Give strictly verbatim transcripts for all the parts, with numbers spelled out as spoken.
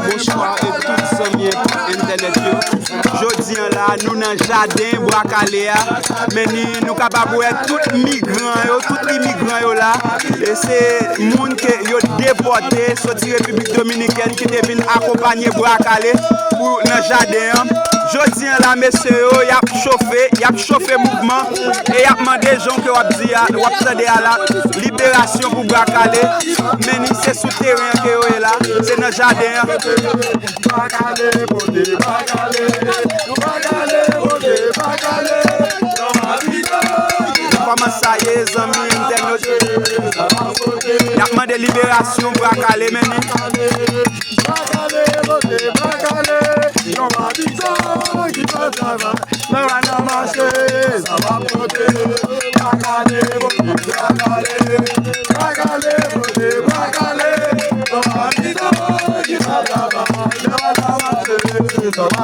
Bonswa e tout zanmi entènèt yo. Jodi an la, nou nan jaden Bwa Kale a. Men ni nou kapab wè tout migran yo, tout imigran yo la. E se moun ke yo depòte soti Repiblik Dominikèn ki te vin akonpanye Bwa Kale pou nan jaden an. Jodi an la, mesye yo, y ap chofe, y ap chofe mouvman e y ap mande jan ke w ap di a, w ap tande a la, liberasyon pou Bwa Kale. Men ni se sou teren an ke yo ye la, se nan jaden an. Kòman sa ye, zanmi entènot? Y ap mande liberasyon Bwa Kale, men ni.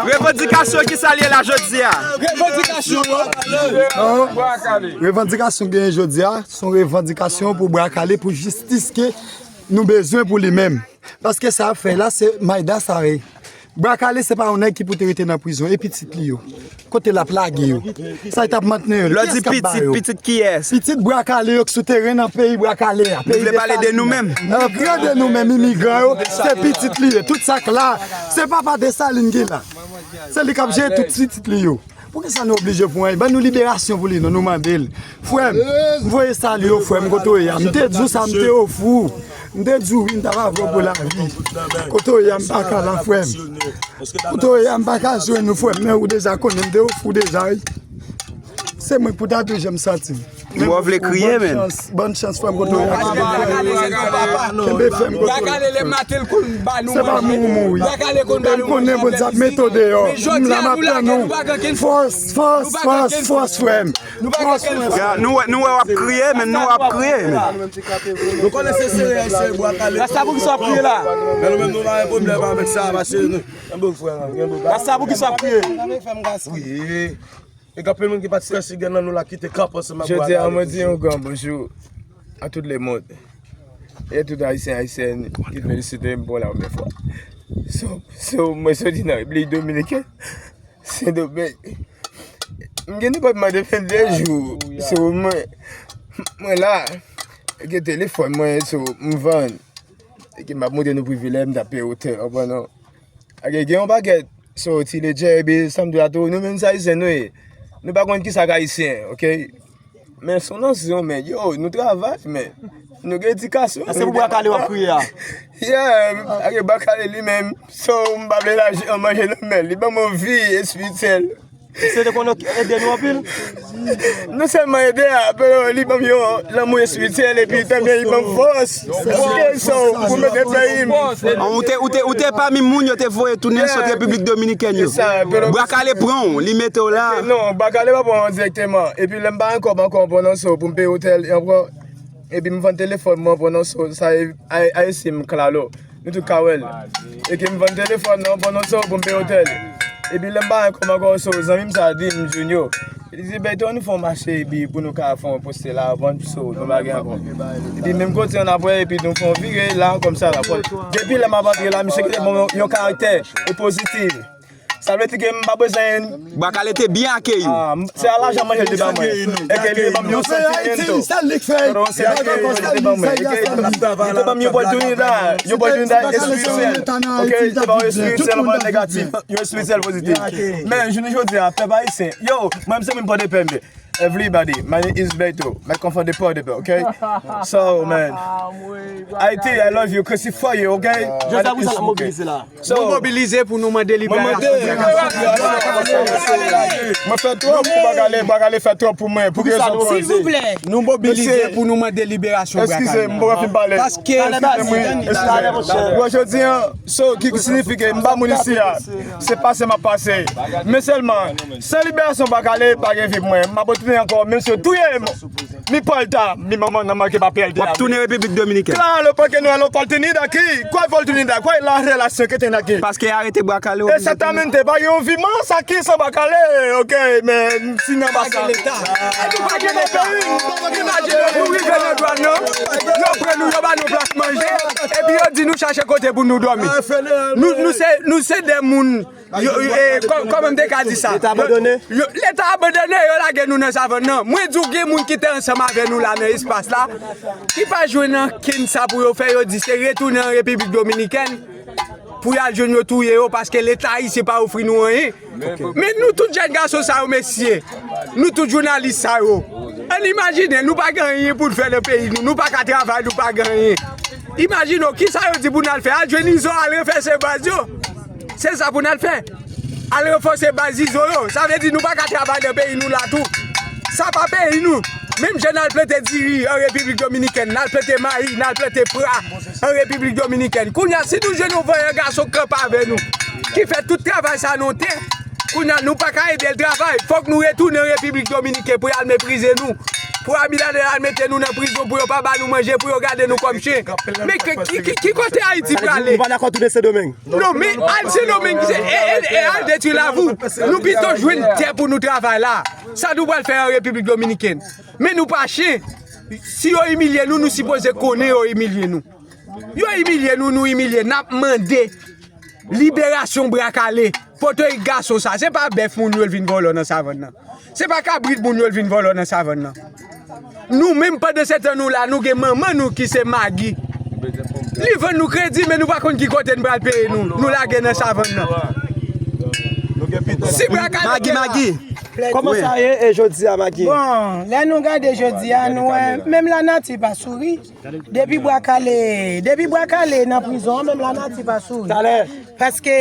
Revandikasyon ki sa l ye la jodi a? Revandikasyon yo. Non. Revandikasyon genyen jodi a, se yon revandikasyon pou Bwa Kale, pou jistis ke nou bezwen pou li menm. Paske sa ap fè la, se Mayda sa ye. Bwa Kale se pa yon nèg ki pou te rete nan prizon, e pitit li yo. Kote l ap lage yo? Sa y t ap mantnen yo? Lè w di pitit, pitit kiyès? Pitit Bwa Kale yo k sou teren nan peyi Bwa Kale a. Nou vle pale de nou menm? Nan pale de nou menm, imigran yo, se pitit li ye. Tout sa k la, se papa Desalin ki la. Se li k ap jere tout pitit li yo. Poukisa nou oblije pran l? Ban nou liberasyon pou li, non, nou mande l. Frè m, m voye salye w, frè m, kote w ye a? M te di w sa, m te ofri w. M te di w wi, m t ap avè w pou lavi. Kote w ye a, m pa ka la, frè m. Kote w ye a, m pa ka jwenn ou, frè m, men ou deja konnen, m te ofri w deja, wi. Se mwen k pou ta toujou m santi m. Ou vle kriye, men. Bòn chans, bòn chans, frè m, kote w ye a, kenbe fèm. Kenbe fèm, kote w ye a, frè m. Se pa mouri, mouri. M konnen Bondye ap mete w deyò. M la, m ap tann ou. Fòs, fòs, fòs, fòs, frè m. Fòs, frè m. Ya, nou wè, nou wè w ap kriye, men nou w ap kriye, men. Nou konnen se sere, se Bwa Kale. Rasta, poukisa w ap kriye la? Men nou menm nou pa gen pwoblèm avèk sa, paske nou, gen bon frè, gen bon. Rasta, poukisa w ap kriye? Wi. E gen anpil moun ki pa t fè siga nan nou la ki te kanpe ansanm ak Bwa Kale. Jodi a, mwen di yon gran bonjou a tout le mond. E tout Ayisyen, Ayisyèn ki felisite m pou la premye fwa. So, so, mwen soti nan Repiblik Dominikèn, Sendomeng. M gen nenpòt mande vennde jou. So, mwen, mwen la, gen telefòn mwen, so, m vann. E ke m ap montre nou privilèj, m t ap peye otèl, w konprann non? Ake gen yon pakèt, so, ti ledjè, epi sa m di w la tou, nou menm se Ayisyen nou ye. Nou pa konn kisa k Ayisyen, oke? Men se yon nasyon, men, yo, nou travay, men. Nou gen edikasyon. Se pou Bwa Kale w ap kriye a? Yeah, ake Bwa Kale li menm, so, m pa vle lajan manje nan men l, li ban mwen vi espirityèl. Misye te konn ede nou anpil. Non sèlman ede a, men li ban m yon lanmou espirityèl epi tanmen li ban m fòs. Oke, so, pou mete peyi m. Ou te, ou te, ou te pami moun yo te voye tounen sot Repiblik Dominikèn yo. Bwa Kale pran w, li mete w la. Non, Bwa Kale pa pran w dirèkteman. Epi lè m pa gen kòb ankò, m pran nan so pou m peye otèl, ankò. Epi m vann telefòn mwen, pran nan so, sa e, a, a, esim klalo. Nou tout ka wè l. E ke m vann telefòn nan, pran nan so pou m peye otèl. Epi lè m pa gen kòb ankò, so, zanmi m sa di m, Junio, li di, Bèto, ann fè yon mache, epi pou nou ka fè yon poste la, vann so, nou pa gen ankò. Epi menm kote an apre, epi nou fè yon vire la, kòmsa la. Depi lè m ap antre la, misye kite bon yon, yon karaktè e pozitif. Sa vle di ke m pa bezwen. Bwa Kale te byen akeyi w. Ah, m, se a lajan manje l te ban mwen. E ke li te ban m yon santiman tou. Yon santiman li te ban mwen. E ke li te ban m yon opòtinite, yon opòtinite espirityèl. Oke, li te ban yon espirityèl, yon negatif, yon espirityèl pozitif. Men, jounen jodi a, pèp ayisyen, yo, mwen, m se moun Pòdepè m ye. Everybody, my name is Beto. Mwen konfon de Port de Paix, okay? So, man, Haiti, I love you, Chrissy for you, okay? Jodi a, poukisa nou mobilize la? So, nou mobilize pou nou mande liberasyon. Mwen fè twòp pou Bwa Kale, Bwa Kale fè twòp pou mwen. Pou rezon poze. Nou mobilize pou nou mande liberasyon Bwa Kale. Eskize, m poko fin pale. Paske, eskize m, wi. Eskize. Bon, jodi a, so, ki, ki siyifi ke m pa moun isi a. Se pase m ap pase. Men sèlman, san liberasyon Bwa Kale, pa gen vi pou mwen. M ap Vin ankò, mesye, touye m. Mi pòlta, mi manman nan manke pa pèl de W ap tounen Repiblik Dominikèn. Claro, porque no é la oportunidad aquí. ¿Cuál oportunidad? ¿Cuál es la relación que tiene aquí? Paske arete Bwa Kale. Exactamente, pa gen yon vi mansa ki san Bwa Kale. Ok, men si nan pa sa. E nou pa gen leta. Imajine nou rive nan dwàn nan. Yo pran nou, yo ba nou plas manje. Epi yo di nou chache kote pou nou dòmi. Nou, nou se, nou se de moun Yo, yo, eh, kò-, kòman m te ka di sa? Leta abandone? Yo, yo, Leta abandone, yo lage nou nan savann nan. Mwen di w gen moun ki te ansanm avè nou la nan espas la, ki pa jwenn ankenn sa pou yo fè, yo di se retounen an Repiblik Dominikèn pou y al jwenn yo touye yo, paske Leta ayisyen pa ofri nou anyen. Men nou tout jèn gason sa yo, mesye, nou tout jounalis sa yo, ann imajine, nou pa gen anyen pou n fè nan peyi nou, nou pa ka travay, nou pa gen anyen. Imajine w, kisa yo di pou n al fè? Al jwenn Izo, al refè se baz yo. Se sa pou n al fè. Al ranfòse baz Izo yo. Sa vle di nou pa ka travay nan peyi nou la tou. Sa pa peyi nou. Menm jan n al plante diri an Repiblik Dominikèn, n al plante mayi, n al plante pra an Repiblik Dominikèn. Kounye a, si nou jwenn yon vanyan gason k kanpe avè nou, ki fè tout travay sa nan yon tè, kounye a, nou pa ka ede l travay. Fòk nou retounen an Repiblik Dominikèn pou y al meprize nou. Pou Abinader al mete nou nan prizon, pou yo pa ba nou manje, pou yo gade nou kòm chen. Men ki, ki, ki, ki kote Ayiti prale? Nou pa dakò tounen Sendomeng. Non, men al Sendomeng, se, e, e, e al detwi lavi w. Nou pito jwenn tè pou nou travay la. Sa nou pral fè an Repiblik Dominikèn? Men nou pa chen. Si yo imilye nou, nou sipoze konnen yo imilye nou. Yo imilye nou, nou imilye. N ap mande liberasyon Bwa Kale. Potorik gason sa. Se pa bèf moun yo l vin vòlò nan savann nan. Se pa kabrit moun yo l vin vòlò nan savann nan. Nou menm, pandan se tan nou la, nou gen manman nou ki se Magi. Li vann nou kredi, men nou pa konn ki kote n pral peye nou. Nou lage nan savann nan. Si Bwa Kale Magi, te la, Magi. Kòman sa ye, e jodi a, Magi? Bon, lè nou gade jodi a, nou wè, menm lanati pa souri. Depi Bwa Kale, depi Bwa Kale nan prizon an, menm lanati pa souri. Talè. Paske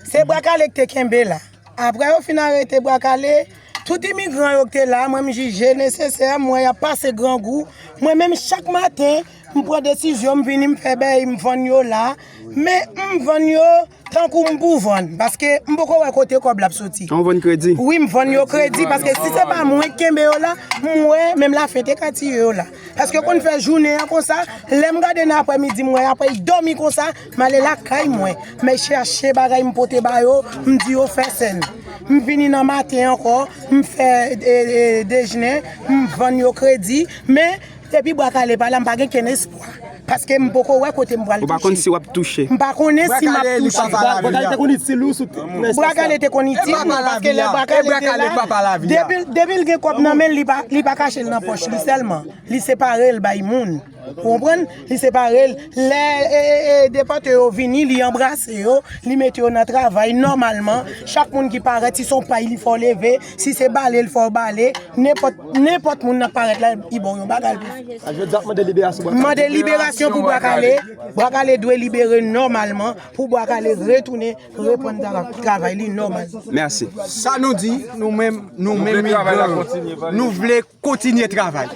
se Bwa Kale ki te kenbe la. Apre yo fin arete Bwa Kale, tout imigran yo ki te la, mwen m jije nesesè, m wè y ap pase grangou. Mwen menm, chak maten, m pran desizyon, m vini, m fè bèy, m vann yo la. Men m vann yo tankou m pou vann, paske m poko wè kote kòb la ap soti. Ou vann kredi? Wi, m vann yo kredi, paske si se pa mwen ki kenbe yo la, m wè menm lafen te ka tiye yo la. Paske yo konn fè jounen an konsa, lè m gade nan aprèmidi, m wè apre l dòmi konsa, m ale lakay mwen. M al chache bagay m pote ba yo, m di yo fè sèn. M vini nan maten ankò, m fè, e, e, dejene, m vann yo kredi, men depi Bwa Kale pa la, m pa gen kenn espwa. Paske m poko wè kote m pral touche. Ou pa konn si w ap touche. M pa konnen si m ap touche. Bwa Kale te konn itil ou sou... Bwa Kale te konn itil mwen, paske lè Bwa Kale te la, depi, depi l gen kòb nan men l, li pa, li pa kache l nan pòch li sèlman. Li separe l bay moun. Ou konprann? Li separe l. Lè, e, e, e, depòte yo vini, li anbrase yo, li mete yo nan travay nòmalman. Chak moun ki parèt, si se yon pay li fè w leve, si se bale l fè w bale, nenpòt, nenpòt moun nan k parèt la, li ba w yon bagay pou... A jodi a ap mande liberasyon Bwa Kale. Mande liberasyon pou Bwa Kale. Bwa Kale dwe libere nòmalman, pou Bwa Kale retounen reprann tra-, travay li nòmal. Mèsi. Sa nou di, nou menm, nou menm migran yo, nou vle kontinye travay.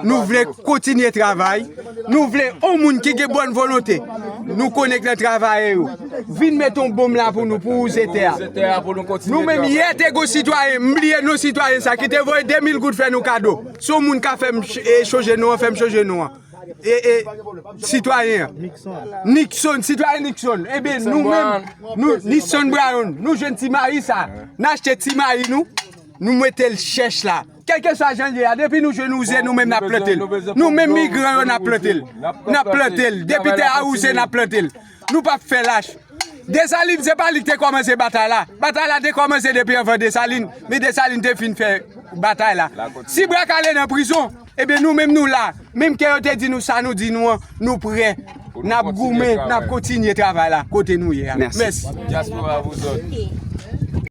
Nou vle kontinye travay. Nou vle yon moun ki gen bòn volonte. Nou konnen k nan travayè yo. Vin met yon bonm la pou nou, pou wouze tè a. Nou menm, yè te gon sitwayen, m bliye non sitwayen sa, ki te voye de mil goud fè nou kado. Se yon moun ka fè m ch-, e, chonje non an, fè m chonje non an. E, e, sitwayen an. Nixon, sitwayen Nixon. Ebyen, nou menm, nou, Nixon Brown, nou jwenn ti mayi sa. N achte ti mayi nou, nou mete l chèch la. Kèlkeswa jan l ye a, depi nou jwenn wouze, nou menm n ap plante l. Nou menm migran yo, n ap plante l. N ap plante l. Depi tè a wouze, n ap plante l. Nou p ap fè lach. Desalin, se pa li ki te kòmanse batay la. Batay la te kòmanse depi anvan Desalin, men Desalin te fin fè batay la. Si Bwa Kale nan prizon, ebyen nou menm nou la. Menm ke yo te di nou sa nou di nou an, nou prè. N ap goumen, n ap kontinye travay la kote nou ye a. Mèsi. Mèsi. Dyaspora, vous autres.